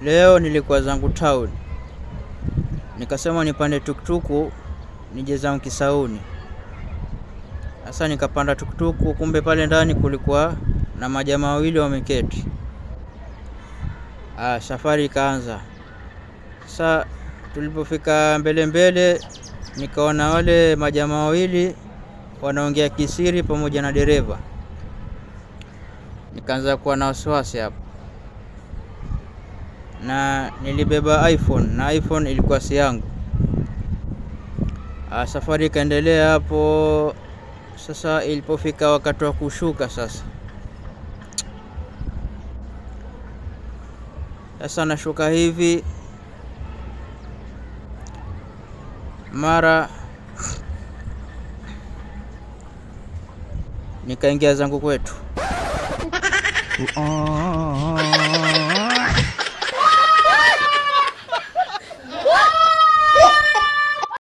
Leo nilikuwa zangu town, nikasema nipande tuktuku nije zangu Kisauni. Sasa nikapanda tuktuku, kumbe pale ndani kulikuwa na majamaa wawili wameketi. Ah, safari ikaanza. Sasa tulipofika mbele mbele, nikaona wale majamaa wawili wanaongea kisiri pamoja na dereva. Nikaanza kuwa na wasiwasi hapo, na nilibeba iPhone na iPhone ilikuwa si yangu. Ah, safari ikaendelea hapo. Sasa ilipofika wakati wa kushuka sasa nashuka hivi, mara nikaingia zangu kwetu.